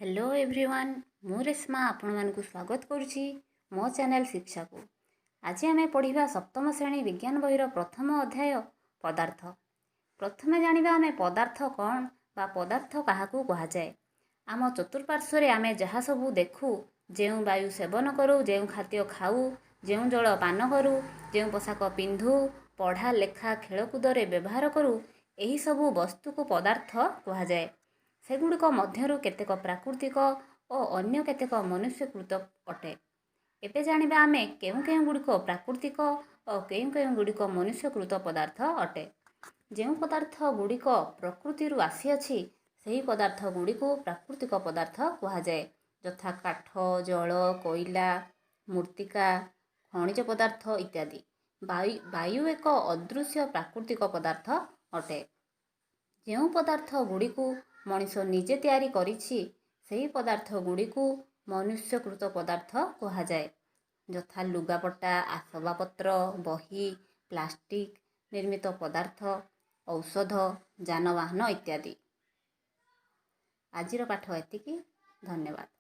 Hello everyone, ମୁଁ ରେଶ୍ମା ଆପଣମାନଙ୍କୁ ସ୍ୱାଗତ କରୁଛି ମୋ ଚ୍ୟାନେଲ୍ ଶିକ୍ଷାକୁ। ଆଜି ଆମେ ପଢ଼ିବା ସପ୍ତମ ଶ୍ରେଣୀ ବିଜ୍ଞାନ ବହିର ପ୍ରଥମ ଅଧ୍ୟାୟ ପଦାର୍ଥ। ପ୍ରଥମେ ଜାଣିବା ଆମେ ପଦାର୍ଥ କ'ଣ ବା ପଦାର୍ଥ କାହାକୁ କୁହାଯାଏ। ଆମ ଚତୁଃପାର୍ଶ୍ୱରେ ଆମେ ଯାହା ସବୁ ଦେଖୁ, ଯେଉଁ ବାୟୁ ସେବନ କରୁ, ଯେଉଁ ଖାଦ୍ୟ ଖାଉ, ଯେଉଁ ଜଳ ପାନ କରୁ, ଯେଉଁ ପୋଷାକ ପିନ୍ଧୁ, ପଢ଼ା ଲେଖା ଖେଳକୁଦରେ ବ୍ୟବହାର କରୁ, ଏହିସବୁ ବସ୍ତୁକୁ ପଦାର୍ଥ କୁହାଯାଏ। ସେଗୁଡ଼ିକ ମଧ୍ୟରୁ କେତେକ ପ୍ରାକୃତିକ ଓ ଅନ୍ୟ କେତେକ ମନୁଷ୍ୟକୃତ ଅଟେ। ଏବେ ଜାଣିବା ଆମେ କେଉଁ କେଉଁ ଗୁଡ଼ିକ ପ୍ରାକୃତିକ ଓ କେଉଁ କେଉଁ ଗୁଡ଼ିକ ମନୁଷ୍ୟକୃତ ପଦାର୍ଥ ଅଟେ। ଯେଉଁ ପଦାର୍ଥ ଗୁଡ଼ିକ ପ୍ରକୃତିରୁ ଆସିଅଛି, ସେହି ପଦାର୍ଥ ଗୁଡ଼ିକୁ ପ୍ରାକୃତିକ ପଦାର୍ଥ କୁହାଯାଏ, ଯଥା କାଠ, ଜଳ, କୋଇଲା, ମୃତ୍ତିକା, ଖଣିଜ ପଦାର୍ଥ ଇତ୍ୟାଦି। ବାୟୁ ଏକ ଅଦୃଶ୍ୟ ପ୍ରାକୃତିକ ପଦାର୍ଥ ଅଟେ। ଯେଉଁ ପଦାର୍ଥ ଗୁଡ଼ିକୁ ମଣିଷ ନିଜେ ତିଆରି କରିଛି, ସେହି ପଦାର୍ଥ ଗୁଡ଼ିକୁ ମନୁଷ୍ୟକୃତ ପଦାର୍ଥ କୁହାଯାଏ, ଯଥା ଲୁଗାପଟା, ଆସବାବପତ୍ର, ବହି, ପ୍ଲାଷ୍ଟିକ୍ ନିର୍ମିତ ପଦାର୍ଥ, ଔଷଧ, ଯାନବାହନ ଇତ୍ୟାଦି। ଆଜିର ପାଠ ଏତିକି। ଧନ୍ୟବାଦ।